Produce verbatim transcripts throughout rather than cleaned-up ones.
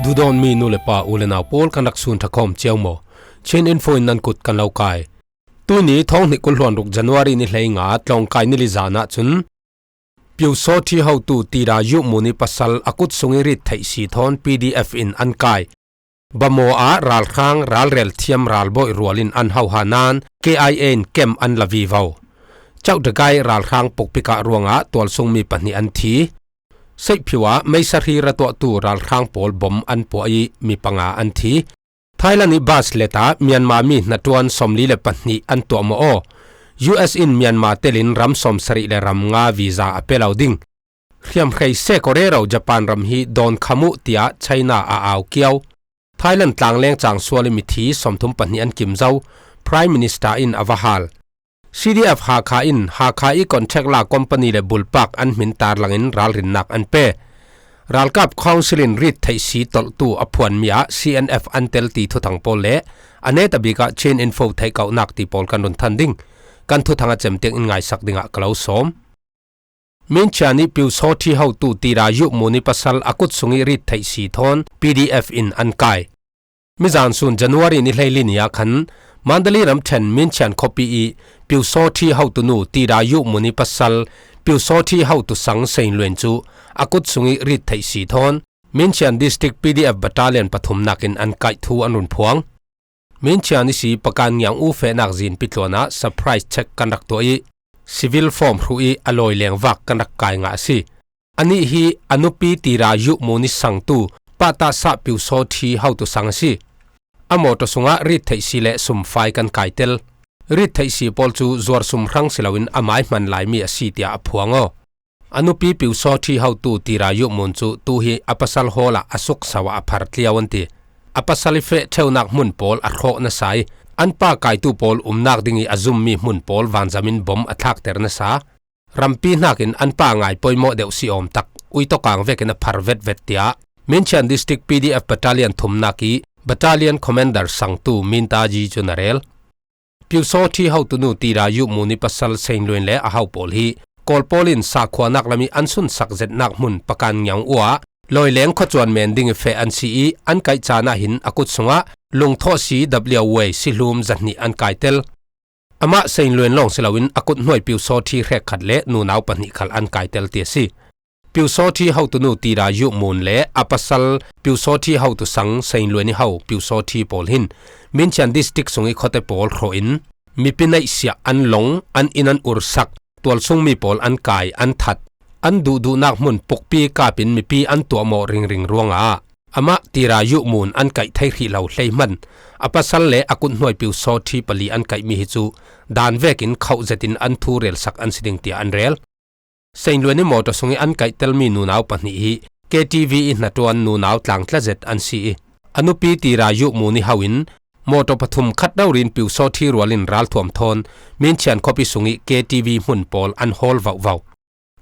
Duhdawtmi nu le pa, u le nau pawl, kan rak sun ṭha khawm cio maw? Chin Info in nan kut kan lo kai. Tuni thawng hnih kul hluan ruk January ni hleinga tlawngkai ni li zan ah cun Pyusawṭhi hotu Tira Yuhmun ih pasal a kut sung ih rit theih si thawn P D F in an kai. Bamaw ah ralhrang ralrel thiam ralbawih rual in an hoha nain K I A in kem an la vivo. Chauh Dagai ralhrang pukpik ah ruangah tualsung mi pahnih an thi. Seihphiu ah meisa hri ra tuahtu ralhrang pawl bom an puah ih mi panga an thi. Thailand ih bus let ah Myanmar mi hnaṭuan sawmli le pahnih an tuahmawh aw. U S in Myanmar telin ram sawmsarih le ram nga visa a pe lo ding. Hriamhrei sek aw rero Japan ram hi dawn kham uh, tiah China a au kiau. Thailand tlangleng cangsual ih mithi sawmthum pahnih an kim zo. Prime Minister in a va hal. C D F Hakha in Hakha ih contract la company le bulpak an hmin tarlangin ralrinnak an pe. Ralkap Council in rit theih si tolhtu a phuanmi ah C N F an tel ti thuthang pawl le a netabik ah Chin Info theihkauhnak ti pawl kan run than ding. Kan thuthang a cem tiang in ngaisak dingah ka lo sawm. Minchian ih Pyusawṭhi hotu Tira Yuhmun ih pasal a kut sung ih rit theih si thawn P D F in an kai. Mizan sun January ni hleili ni ah khan Mandalay ramṭhen Minchian khuapi ih Pyusawṭhi hotunu Tira Yuhmun ih pasal Pyusawṭhi hotu sang Sein Luen cu a kut sung ih rit theih si thawn Minchian District P D F Battalion pathumnak in an kaih thu an run phuang. Minchian ihsi Pakan Ngiang U fehnak zinpi tluan ah surprise check kan rak tuah ih civil form hruh ih a lawi lengvak kan rak kai ngah a si. Anih hi a nupi Tira Yuhmun ih sangtu Pahtahsah Pyusawṭhi hotu sang a si. A mawṭaw sungah rit theih si le sumfai kan kaitel. Rit theih si pawl cu zuar sum hrang si loin a mai hman laimi a si, tiah a phuang aw. A nupi Pyusawṭhi hotu Tira Yuhmun cu tu hi a pasal hawl ah a sukso ah a phar tliau an ti. A pasal ih feh ṭheunak hmun pawl a hrawh nasa ih an pa kaitu pawl umnak ding ih a zummi hmun pawl vanzam in bom a thlakter nasa. Rampi hnakin an pa ngai poimawh deuh si awm tak uito kang vekin a phar vetvet, tiah Minchian District P D F Battalion thumnak ih Battalion Commander sangtu Minta Ji cun a rel. Pyusawṭhi hotunu Tira Yuhmun ih pasal Sein Luen le a ho pawl hi Kawl pawl in sakhuanak lam ih an sunsak zetnak hmun Pakan Ngiang U ah lawileng khuacuan men ding ih feh an si ih an kaih caan ah hin a kut sungah lungthawh si W A sihlum zahnih an kaitel. Amah Sein Luen lawng si loin a kut hnuai Pyusawṭhi hrekkhat le nunau pahnih khal an kaitel ti a si. Pyusawṭhi hotunu Tira Yuhmun le a pasal Pyusawṭhi hotu sang Sein Luen ih ho Pyusawṭhi pawl hin Minchian District sungih khuate pawl hrawh in mipi neihsiah an long, an inn an ursak, tualsungmi pawl an kai, an that, an duhduhnak hmun pukpi kapin mipi an tuahmawh ringring ruangah amah Tira Yuhmun an kaih thei hrih lo hlei hman a pasal le a kut hnuai Pyusawṭhi pali an kaihmi hi cu dan vekin khauh zetin an thu relsak an si ding, tiah an rel. Sein Luen ih mawṭaw sungih an kaihtelmi nunau pahnih hi K T V ih hnaṭuan nunau tlangtla zet an si ih a nupi Tira Yuhmun ih ho in mawṭaw pathum khat rori in Pyusawṭhi rual in ralthuam thawn Minchian khuapi sungih K T V hmun pawl an hawl vauhvauh.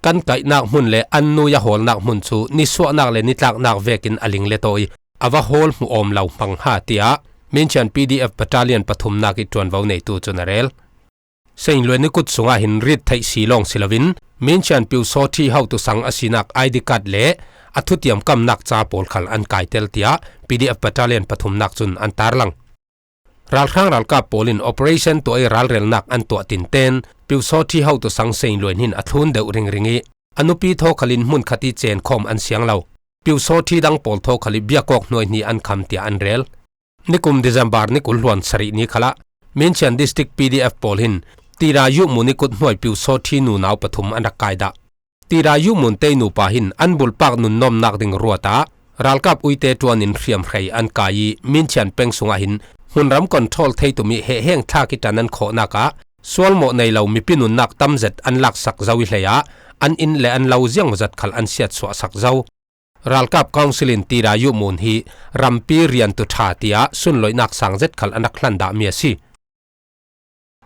Kan kaihnak hmun le an nui a hawlnak hmun cu nisuahnak le nitlaknak vekin a ling let aw ih a va hawl hmuh awm lo hmang ha, tiah Minchian P D F Battalion pathumnak ih ṭuanvo neitu cun a rel. Sein Luen ih kut sungah hin rit theih si lawng si loin Minchian Pyusawṭhi hotu sang a sinak I D card le a thutiam kamnak ca pawl khal an kaitel, tiah P D F Battalion pathumnak cun an tarlang. Ralhrang ralkap pawl in operation tuah ih ralrelnak an tuah tinten Pyusawṭhi hotu sang Sein Luen hin a thlun deuh ringring ih a nupi thaw khalin hmun khat ih cen khawm an siang lo. Pyusawṭhi dang pawl thaw khal ih biakawk hnuai hnih an kham, tiah an rel. Nikum December ni kul hluan sarih ni khalah Minchian District P D F pawl hin Tira Yuhmun ih kut hnuai Pyusawṭhi nunau pathum an rak kai dah. Tira Yuhmun tei nupa hin an bulpak nunnawmnak ding ruat ah ralkap uite ṭuan in hriamhrei an kai ih Minchian peng sungah hin hmunram control thei tum ih hehheng thlak ih ṭan an khawhnak ah sualmawh nei lo mipi nunnak tam zet an laksak zo ih hlei ah an inn le an lo ziangmawzat khal an siatsuahsak zo. Ralkap Council in Tira Yuhmun hi rampi riantu ṭha tiah sunloihnak sang zet khal an rak hlan dahmi a si.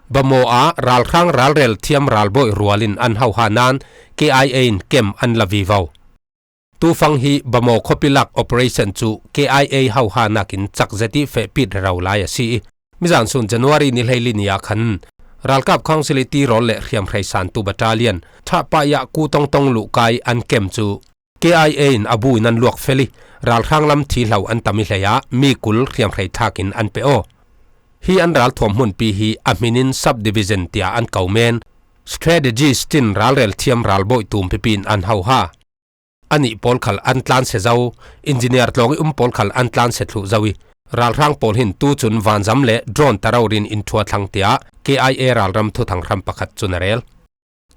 Bamaw ah ralhrang ralrel thiam ralbawih rual in an hoha nain K I A in kem an la vivo. Tufang hi Bamaw khuapi lak operation cu K I A hoha nakin cak zet ih fehpit rero lai a si ih, mizan sun January ni hleili ni ah khan ralkap Council ih tirawl le hriamhrei santu battalion ṭhahpah ah ku tongtong luhkai an kem cu K I A in a bu in an luak fel ih, ralhrang lam thi hlo an tam i hleiah mi kul hriamhrei thlakin an pe aw. Hi an ralthuam hmunpi hi a hminin subdivision tia an ko men. Strategist in ralrel thiam ralbawih tum pipi in an hoha. A nih pawl khal an tlanse zo, engineer tlawng i um pawl khal an tlanse thluh zo i, ralhrang pawl hin tu cun vanzam le drone ta rori in inthuathlang tiah K I A ralram thuthang hram pakhat cun a rel.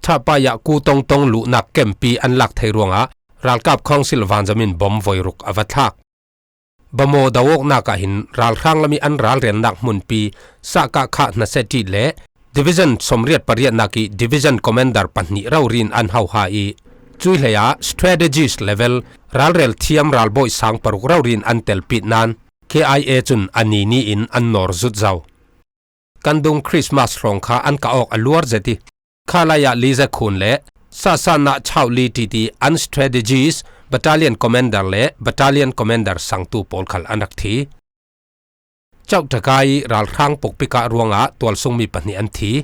Thapai ah ku tongtong luhnak kempi an lak thei ruangah ralkap council vanzam in bom voiruk a va thlak. Bamaw do awknak ah hin ralhrang lam i an ralrelnak hmunpi Sahkah khah hnasia ṭit le division sawmriat pariatnak i division commander pahnih rori in an hoha i, cui hleiah strategist level ralrel thiam ralbawih sang paruk rori in an telpit nan K I A cun a ni ni in an nawr zut zo. Kan dung Christmas hrawng kha an kah awk a luar zet i, kha lai ah Liza Khun le Sasana Chau Li titi an strategist battalion commander le battalion commander sangtu pawl khal an rak thi. Chauh Taka i ralhrang pukpik ah ruangah tualsungmi pahnih an thi.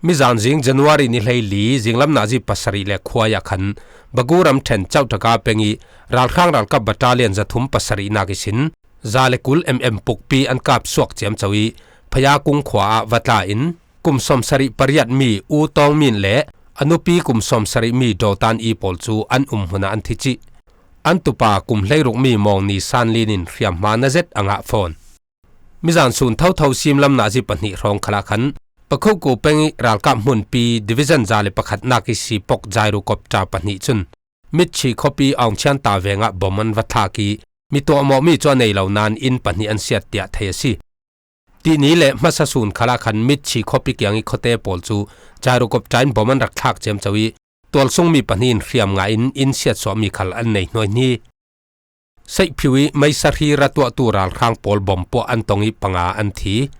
Mizan zing January ni hleili zinglam nazi pasarih le khuai ah khan Bagu ramṭhen Chauh Taka peng i ralhrang ralkap battalion zathum pasarihnak ihsin za le kul M M pukpi an kap suak ciamco i Phayakung khua ah va tla in kum sawmsarih pariat mi U Tawng Min le a nupi kum sawmsarih mi Dawtan i pawl cu an umhmun ah an thi cih. An tupa kum hleiruk mi Mawng Ni San Lin in hriamhma na zet a ngah fawn. Mizan sun thotho simlam nazi pahnih hrawng khalah khan Pakhuku peng i ralkap hmunpi division za le pakhatnak i sipok Jairocopter pahnih cun Mitchi khuapi Aung Chian ta vengah bom an va thlak i, mi tuahmawhmi cu a nei lo nain pahnih an siat tiah thei a si. Tihni le hmasa sun khalah khan Mitchi khuapi kiang i khuate pawl cu Jairocopter in bom an rak thlak ciamco i, tualsungmi pahnih in hriam ngah in in siatsuahmi khal an nei hnuaihni. Seihphiu i meisa hri ra tuahtu ralhrang pawl bom puah an tong i panga an thi.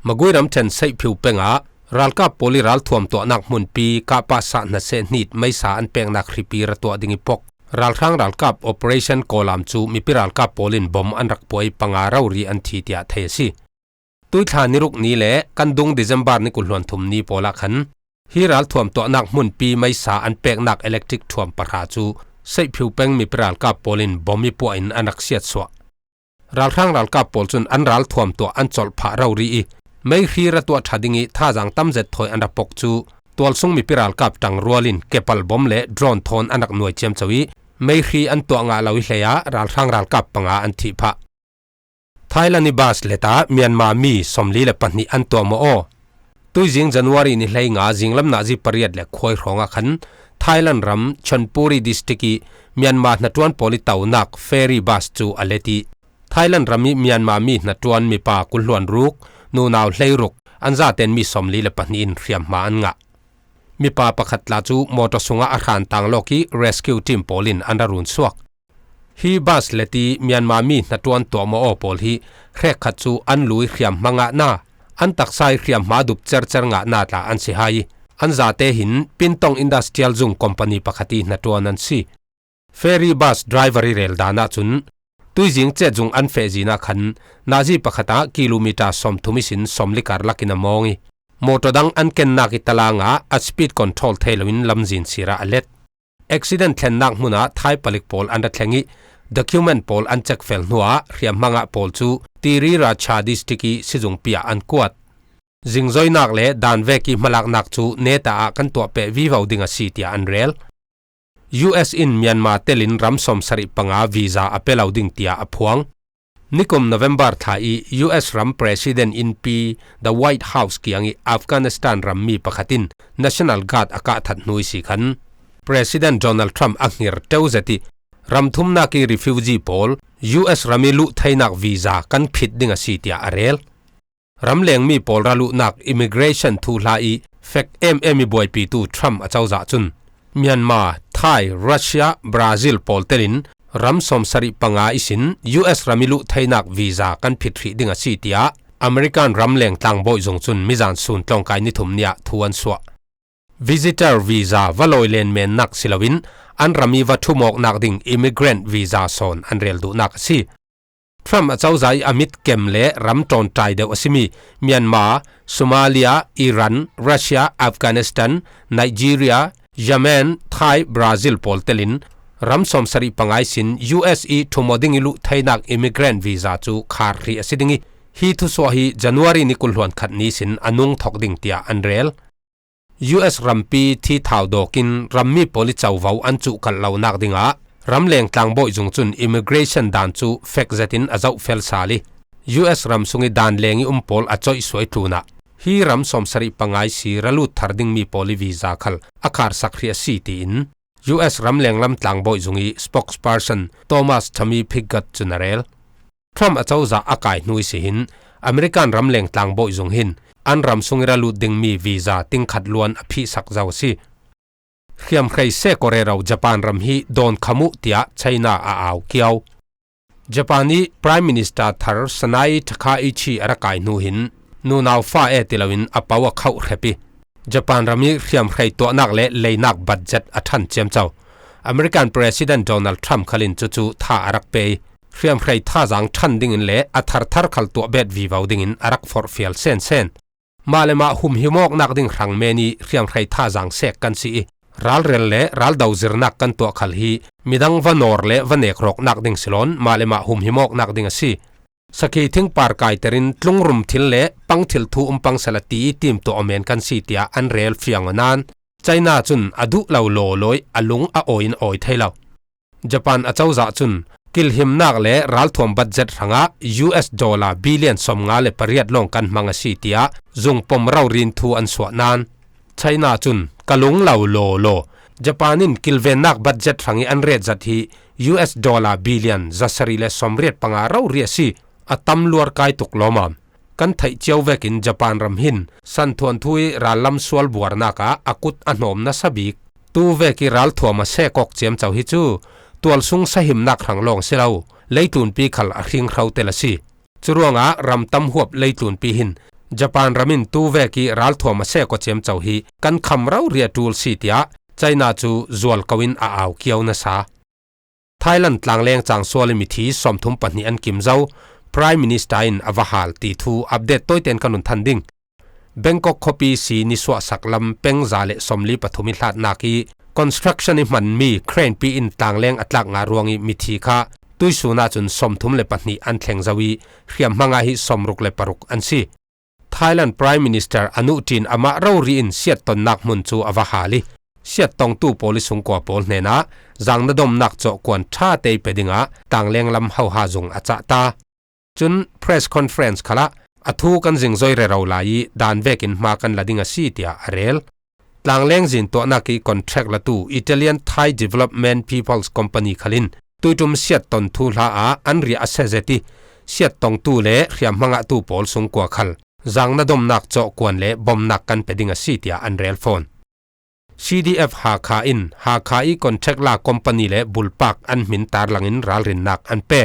Magui ramṭhen Seihphiu pengah ralkap pawl i ralthuam tuahnak hmunpi Kahpah sah hnasia hnit meisa an peknak hripi ra tuah ding i pok ralhrang ralkap Operation Kawlam cu mipi ralkap pawl in bom an rak puah i panga rori an thi tiah thei a si. Tuithla ni ruk ni le kan dung December ni kul hluan thum ni pawl ah khan hi ralthuam tuahnak hmunpi meisa an peknak electric thuam pahra cu Seihphiu peng mipi ralkap pawl in bom i puah in an rak siatsuah. Ralhrang ralkap pawl cun an ralthuam tuah an colh phah rori i meihri ra tuah ṭha ding i thazaang tam zet thawi an ra pok cu tualsung mipi ralkap ṭangrual in kepal bom le drone thawn an rak nuai ciamco i meihri an tuah ngah lo i hleiah ralhrang ralkap panga an thih phah. Thailand i bus let ah Myanmar mi sawmli le pahnih an tuahmawh aw. Tuizing January ni hleinga zinglam nazi pariat le khuai hrawngah khan Thailand ram Chonburi district i Myanmar hnaṭuan pawl i tonak ferry bus cu a let i Thailand ram i Myanmar mi hnaṭuan mipa kul hluan ruk, nunau hleiruk, an zaten mi sawmli le pahnih in hriamhma an ngah. Mipa pakhat tla cu mawtaw sungah a hran tang lawk i rescue team pawl in an ra run suak. Hi bus let i Myanmar mi hnaṭuan tuahmawh aw pawl hi hrekkhat cu an lui hriamhma ngahna, an taksa i hriamhma dup cercer ngahna tla an si hai i an zate hin Pintong Industrial Zung company pakhat i hnaṭuan an si. Ferry bus driver i rel dan ahcun tuizing cet zung an feh zin ah khan nazi pakhat ah kilometer sawmthum ihsin sawmli karlak in a mawng i mawtaw dang an kennak i talang ah a speed control thei loin lamzin sir ah a let. Accident thlennak hmun ah Thai palik pawl an ra thleng i document pawl an cekfel hnuah hriamhma ngah pawl cu Tiri Racha district i sizungpi ah an kuat. Zingzoinak le danvek i hmalaknak cu neta ah kan tuah peh vivo ding a si tiah an rel. U S in Myanmar telin ram sawmsarih panga visa a pe lo ding tiah a phuang. Nikum November thla i U S ram President innpi The White House kiang i Afghanistan ram mi pakhat in National Guard a kah that hnu i si khan President Donald Trump a hngir teu zet i ram thumnak i refugee pawl U S ram i luh theinak visa kan phit ding a si tiah a rel. Ramlengmi pawl ra luhnak immigration thuhla i fek em em i buaipitu Trump a cozah cun Myanmar, Thai, Russia, Brazil pawl telin ram sawmsarih panga ihsin U S ram i luh theinak visa kan phit hrih ding a si tiah American ramleng tlangbawi zung cun mizan sun tlawngkai ni thum ni ah thu an suah. Visitor visa va lawi len mennak si loin an ram i va thumawknak ding immigrant visa sawn an rel duhnak a si. Trump a cozah i a mitkem le ram ṭawnṭai deuh a simi Myanmar, Somalia, Iran, Russia, Afghanistan, Nigeria, Yemen, Thai, Brazil pawl telin ram sawmsarih panga ihsin U S i thumaw ding i luh theinak immigrant visa cu khar hrih a si ding i, hi thusuah hi January ni kul hluan khat ni ihsin a nung thawk ding tiah an rel. U S rampi thi thau dawkin rammi pawl i covo an cuhkalh lonak dingah ramleng tlangbawi zung cun immigration dan cu fek zetin a zohfel sal i, U S ram sung i dan leng i um pawl a coihsuai tlunah hi ram sawmsarih panga ihsi ra lut thar dingmi pawl i visa khal a kharsak hrih a si, tiin U S ramleng lam tlangbawi zung i spokesperson Thomas Tommy Pigott cun a rel. Trump acozah a kai hnu ihsi hin American ramleng tlangbawi zung hin an ram sung i ra lut dingmi visa tingkhat luan a phihsak zo a si. Hriamhrei seh kawrero Japan ram hi dawn kham uh tiah China a au kiau. Japan i Prime Minister thar Sanae Takaichi a ra kai hnu hin nunau fa e ti loin a po a khauh hrep i, Japan ram i hriamhrei tuahnak le leinak budget a ṭhan ciamco. American President Donald Trump khalin cucu tha a rak pe i, hriamhrei thazaang ṭhan dingin le a tharthar khal tuah bet vivo dingin a rak forhfial sensen. Mah le mah humhimawknak ding hrang men i hriamhrei thazaang sek kan si i, ralrel le raldo zirnak kan tuah khal hi midang va nawr le va nekrawknak ding si loin mah le mah humhimawknak ding a si. Sakhi thingpar kaiterin tlungrum thil le pang thil thu um pang sala ti i timtuah aw men kan si tiah an rel fiang aw nan, China cun a duh lo lawlaw i a lung a awi in awi thei lo. Japan acozah cun kilhimnak le ralthuam budget hrangah U S dollar billion sawmnga le pariat lawng kan hmang a si tiah zungpom rori in thu an suah nan, China cun ka lung lo lawlaw, Japan in kilvennak budget hrang i an ret zat hi U S dollar billion zasarih le sawmriat panga rori a si, a tam luar kai tuk lawmam. Kan theih cio vekin Japan ram hin santhuanthu i rallam sual buarnak ah a kut a hnawm nasa bik. Tu vek i ralthuam a sek awk ciamco hi cu tualsung sahimnak hrang lawng si lo, leitlunpi khal a hringhro tel a si. Curuangah ram tam huap leitlunpi hin Japan ram in tu vek i ralthuam a sek aw ciamco hi kan kham rori a ṭul si tiah China cu zual ko in a au kiau nasa. Thailand tlangleng cangsual i mithi sawmthum pahnih an kim zo. Prime Minister in a va hal ti thu update tawiten kan run than ding. Bangkok khuapi si nisuahsak lam peng za le sawmli pathum i hlatnak i construction i hmanmi crane pi in tlangleng a tlak nga ruang i mithi kha tuisun ahcun sawmthum le pahnih an thleng zo i hriamhmang ah hi sawmruk le paruk an si. Thailand Prime Minister a nuhṭin amah rori in siattonnak hmun cu a va hal i, siattongtu pawl i sungkua pawl hnenah zangnadomnak cawhkuan ṭha te i pe dingah tlangleng lam hoha zung a cah ta. Cun press conference khalah a thu kan zingzoi rero lai i dan vekin hma kan la ding a si tiah a rel. Tlangleng zin tuahnak i contract latu Italian Thai Development People's Company khalin tuiṭum siatton thuhla ah an riah a sia zet i, siattongtu le hriamhmangahtu pawl sungkua khal zangnadomnak cawhkuan le bomnak kan pe ding a si tiah an rel fawn. C D F Hakha in Hakha i contract la company le bulpak an hmin tarlangin ralrinnak an pe.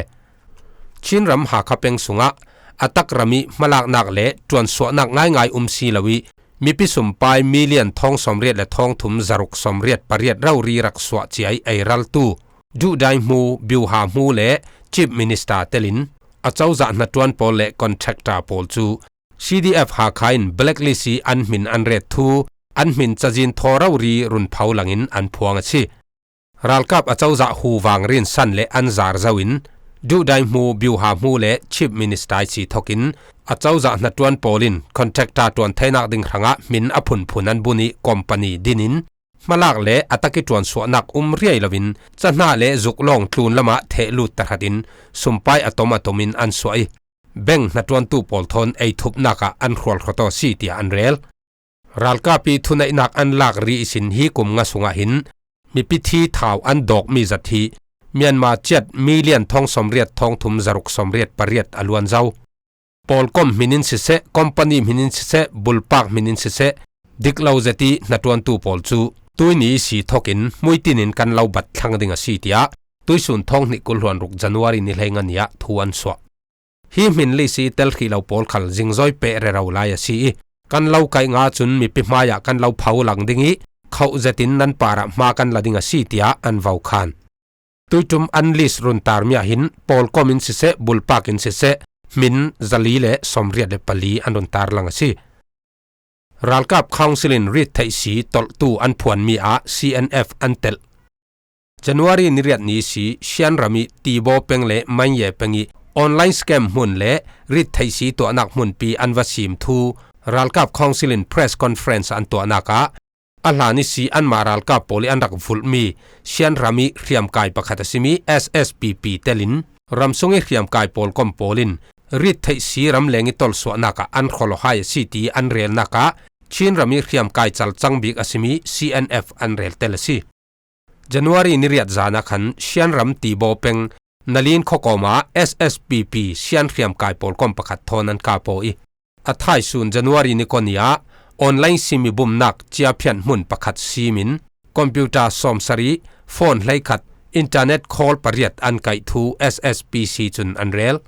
Chinram Hakha peng sungah a takram i hmalaknak le ṭuansuahnak ngaingai um si lo i, mipi sumpai million thawng sawmriat le thawng thum zaruk sawmriat pariat rori rak suah cia i ei raltu Duhdai Hmu, Biuha Hmu le Chief Minister telin acozah hnaṭuan pawl le contractor pawl cu C D F Hakha in blacklist i an hmin an ret thu an hmin cazin thaw rori run pho langin an phuang a si. Ralkap acozah Hu Vang Rin San le an zar zo in Duhdai Hmu, Biuha Hmu le Chief Minister i si thokin acozah hnaṭuan pawl in contractor ṭuan theinak ding hrangah hmin a phunphun an bun i company din in hmalak le a tak i ṭuansuahnak um riai loin cahnah le zuk lawng tlun lamah theh lut tahratin sumpai a tom a tom in an suah i, bank hnaṭuantu pawl thawn ei thupnak ah an hrualhrawt aw si tiah an rel. Ralkap i thuneihnak an lak ri ihsin hi kum nga sungah hin mipi thi thau an dawkmi zat hi Myanmar ciat million thawng sawmriat thawng thum zaruk sawmriat pariat a luan zo. Pawlkom hmin in siseh, company hmin in siseh, bulpak hmin in siseh, dik lo zet i hnaṭuantu pawl cu tuini i si thokin hmuitin in kan lo bat thlang ding a si tiah tuisun thawng hnih kul hluan ruk January ni hleinga ni ah thu an suah. Hi hmin list i tel hrih lo pawl khal zingzoi peh rero lai a si i, kan lo kaih nga cun mipi hmaiah kan lo pho lang ding i, khoh zetin nan parah hma kan la ding a si tiah an vokhan. Tuiṭum an list run tarmi ah hin pawlkom in siseh, bulpak in siseh, hmin zali le sawmriat le pali an run tarlang a si. Ralkap Council in rit theih si tolhtu an phuanmi ah C N F an telh. January ni riat ni si Shan ram i Tibaw peng le Manye peng i online scam hmun le rit theihsi tuahnak hmunpi an va sim thu ralkap council in press conference an tuahnak ah, a hlan i si anmah ralkap pawl i an rak vulhmi Shan ram i hriamkai pakhat a simi S S P P telin ramsung i hriamkai pawlkom pawl in rit theihsi ram leng i tolsuahnak ah an kholawhai a si ti an relnak ah Chin ram i hriamkai calcang bik a simi C N F an rel tel a si. January ni riat zan ah khan Shan ram Tibaw peng Nalin khuakawm ah S S P P Shan hriamkai pawlkom pakhat thawn an kap aw i, a thaisun January ni kua ni ah online simi bumnak ciaphian hmun pakhat simin computer sawmsarih, phone hleikhat, internet call pariat an kaih thu S S P C cun an rel.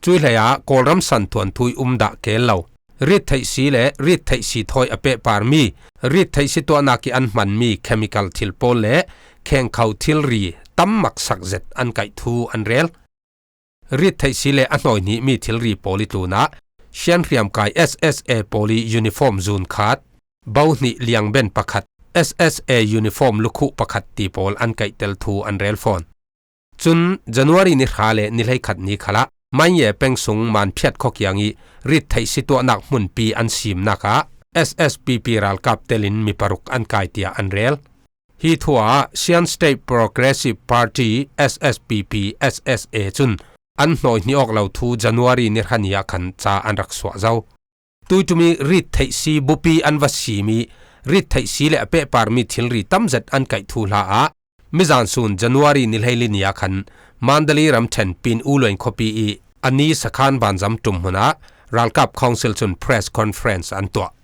Cui hlei ah Kawlram santhuan thu i um dah kel lo rit theihsi le rit theihsi thawi a pehparmi, rit theihsi tuahnak i an hmanmi chemical thil pawl le khengkho thilri tam maksak zet an kaih thu an rel. Rit theihsi le a hnawi hnihmi thilri pawl i tlunah Shan hriamkai S S A pawl i uniform zun khat, bo hnih liangben pakhat, S S A uniform lukhuh pakhat ti pawl an kaihtel thu an rel fawn. Cun January ni hra le ni hleikhat ni khalah Manye peng sung Manphiat khuakiang i rit theihsi tuahnak hmunpi an simnak ah S S P P ralkap telin mi paruk an kai tiah an rel. Hi thu ah Shan State Progressive Party, S S P P, S S A cun an hnawi hnih awk lo thu January ni hra ni ah khan ca an rak suah zo. Tuitumi rit theihsi bupi an va simi, rit theihsi le a pehparmi thilri tamzet an kaih thu hla ah mizan sun January ni hleili ni ah khan Mandalay ramṭhen Pin U Luan khuapi i a ni sakhan banzam ṭum hmun ah ralkap council cun press conference an tuah.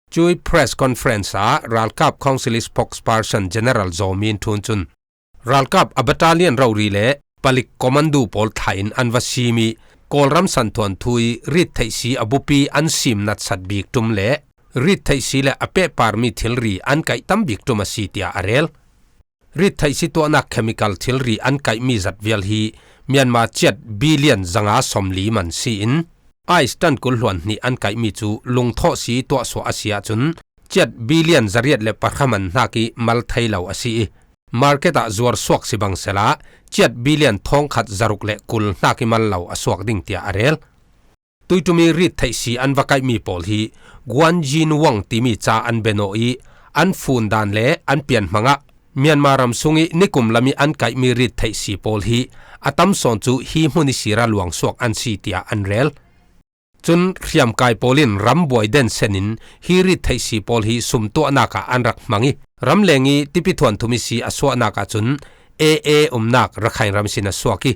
Cui press conference ah ralkap council i spokesperson General Zaw Min Thun cun ralkap a battalion rori le palik commando pawl thah in an va simi Kawlram santhuan thu i rit theihsi a bupi an sim natsat bik ṭum le rit theihsi le a pehparmi thilri an kaih tam bik ṭum a si tiah a rel. Rit theihsi tuahnak chemical thilri an kaihmi zat vial hi Myanmar ciat billion zanga sawmli man si in, ice tan kul hluan hnih an kaihmi cu lungthawh si tuahsuah a si ahcun ciat billion zariat le pahra man hnak i mal thei lo a si i, market ah zuar suak si bang sela ciat billion thawngkhat zaruk le kul hnak i mal lo a suak ding tiah a rel. Tuitumi rit theihsi an va kaihmi pawl hi Guan Yin Wang timi ca an bia naw i, an fun dan le an pianhmang ah Myanmar ram sung i nikum lam i an kaihmi rit theihsi pawl hi a tam sawn cu hi hmun i sira luangsuak an si tiah an rel. Cun hriamkai pawl in ram buai den sen in hi rit theihsi pawl hi sum tuahnak ah an rak hmang i, ram leng i tipi thuanthum i si a suahnak ahcun A A umnak Rakhine ram sin a suak i,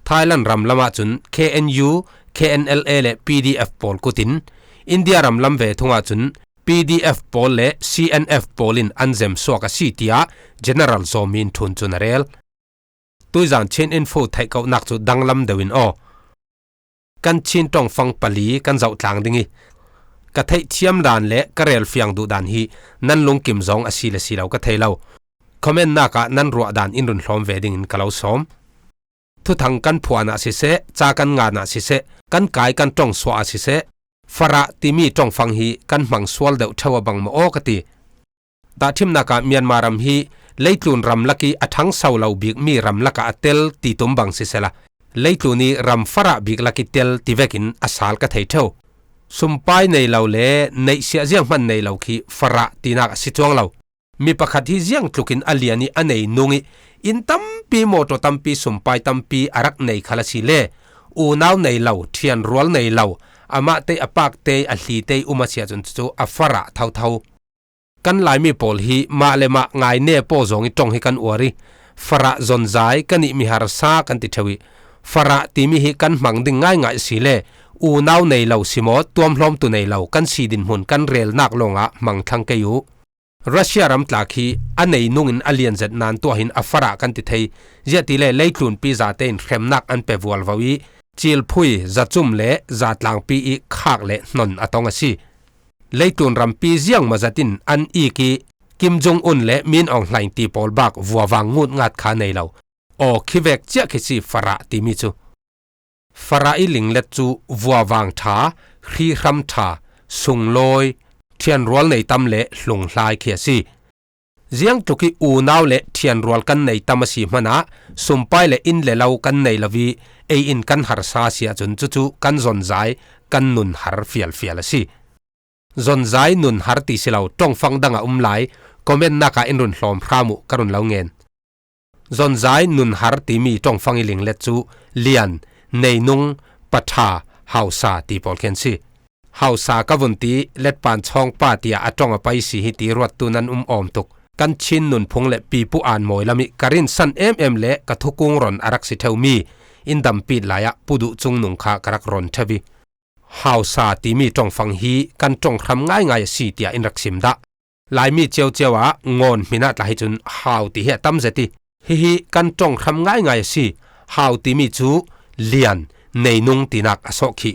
Thailand ram lam ahcun K N U, K N L A le P D F pawl kut in, India ram lam ve thung ahcun P D F pawl le C N F pawl in an zem suak a si tiah General Zaw Min Thun cun a rel. Tuizan Chin Info theih kohnak cu danglam deuh in aw. Kan Chin ṭongfang pali kan zoh tlang ding i, ka theihthiam dan le ka rel fiang duh dan hi nan lungkim zong a si le si lo ka thei lo. Comment nak ah nan ruah dan in run hlawm ve dingin ka lo sawm. Thuthang kan phuan ah siseh, ca kan ngan ah siseh, kan kai kan ṭong suah ah siseh, Farah timi ṭongfang hi kan hmang sual deuh ṭheu a bang maw aw ka ti. Tahṭhimnak ah Myanmar ram hi leitlun ram lak i a ṭhangso lo bikmi ram lakah a tel ti tum bang sisela, leitlun i ram Farah bik lak i tel ti vekin a sal ka thei ṭheu. Sumpai nei lo le neihsiah zianghman nei lo khi Farah tinak a si cuang lo. Mi pakhat hi ziangtlukin a lian i a nei nung i inn tampi, mawṭaw tampi, sumpai tampi a rak nei khal a si le unau nei lo, ṭhianrual nei lo, amah te a pak te a hli te um a si ahcun cucu a Farah thotho. Kan Laimi pawl hi mah le mah ngaine paw zong i ṭong hi kan uar i, Farah zonzai kan ih mi harsa kan ti ṭheu i, Farah timi hi kan hmang ding ngaingai a si le unau nei lo si maw, tuamhlawmtu nei lo kan si dinhmun kan relnak lawngah hmang thlang kei uh. Russia ramtlak hi a nei nungin a lian zet nan tuah hin a Farah kan ti thei, ziahtile leitlunpi zate in hremnak an pe vualvo i, cilphui, zacum le zatlangpi i khak le hnon a tong a si. Leitlun rampi ziangmawzat in an ik i, Kim Jong Un le Min Aung Hlaing ti pawl bak vuavang ngut ngat kha nei lo. Aw, khi vek ciah khi si Farah timi cu. Farah i linglet cu vuavang ṭha, hrihram ṭha, sunglawi, ṭhianrual nei tam le hlunghlai khi a si. Ziangtluk i unau le thianrual kan nei tam a si hmanah sumpai le inn le lo kan nei lo i ei in kan harsa a si ahcun cucu kan zonzai kan nun har fialfial a si. Zonzai nun har ti si lo ṭongfang dang a um lai comment nak ah in run hlawm hram uh ka run lo ngen. Zonzai nun har timi ṭongfang i linglet cu lian, neinung, paṭha, hausa ti pawl khin si. Hausa ka vun ti letpan chawngpa tiah a ṭong a pai si hi ti ruattu nan um awm tuk. Kan Chin nunphung le pipu an mawi lam i ka rinsan em em le ka thukung ron a rak si ṭheumi in dampit lai ah Pu Duh Cung Nung kha ka rak ron ṭheu i hausa timi ṭongfang hi kan ṭong hram ngaingai a si tiah in rak sim dah. Laimi ciocio ah ngawn hmin ah tla hi cun hau ti hi a tam zet i hihi kan ṭong hram ngaingai a si. Hau timi cu lian, neinung tinak a sawh khi.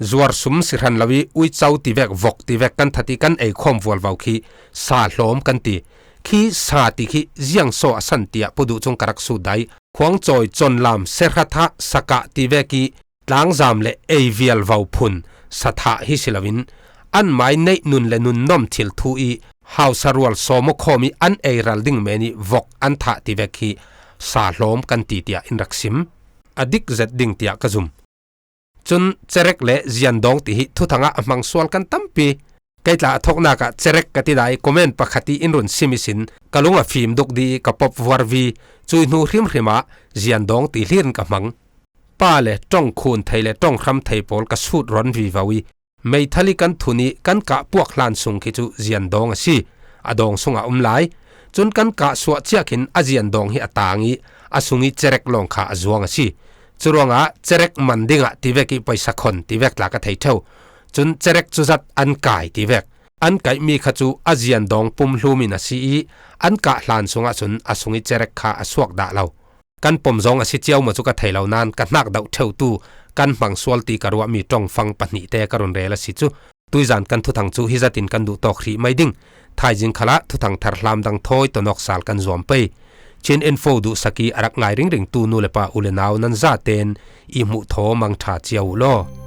Zuar sum si hran lo i uico tivek, vok tivek kan that i kan ei khawm vualvo khi sa hlawm kan ti. Khi sa ti khi ziang saw a san tiah Pu Duh Cung ka rak sut dah i khuangcawi, conlam, sehra thah, sakah tivek i tlangzam le ei vialvo phun sa thah hi si loin anmai neih nun le nun nom thil thu i hausa rual sawm aw khawm i an ei ral ding men i vok an thah tivek hi sa hlawm kan ti tiah in rak sim. A dik zet ding tiah ka zum. Cun cerek le ziandawng ti hi thuthang ah a hmang sual kan tampi. Kei tla a thawknak ah cerek ka ti dah i comment pakhat i in run sim ihsin ka lung a fim duk dih i ka pop vuarvi. Cui hnu hrimhrim ah ziandawng ti hlir in ka hmang. Pa le ṭong khun thei le ṭong hram thei pawl ka sut ron vivo i meithal i kan thun i kan kah puak hlan sung khi cu ziandawng a si. A dawng sungah a um lai. Cun kan kah suah ciah khin a ziandawng hi a tang i a sung i cerek lawng kha a zuang a si. Curuangah cerek man dingah tivek i paisa khon tivek tla ka thei ṭheu. Cun cerek cuzat an kai tivek. An kaihmi kha cu a ziandawng pumhlum in a si i an kah hlan sungah cun a sung i cerek kha a suak dah lo. Kan pom zong a si cio maw cu ka thei lo nain ka hnak doh ṭheutu kan hmang sual ti ka ruahmi ṭongfang pahnihte ka run rel a si cu. Tuizan kan thuthang cu hi zatin kan duh tawk hrih mai ding. Thaizing khalah thuthang thar hlam dang thawi tonawk sal kan zuam pei. Chin Info duhsak i a rak ngai ringringtu nu le pa, u le nau nan zaten i hmuh thaw mangṭha cio uh law.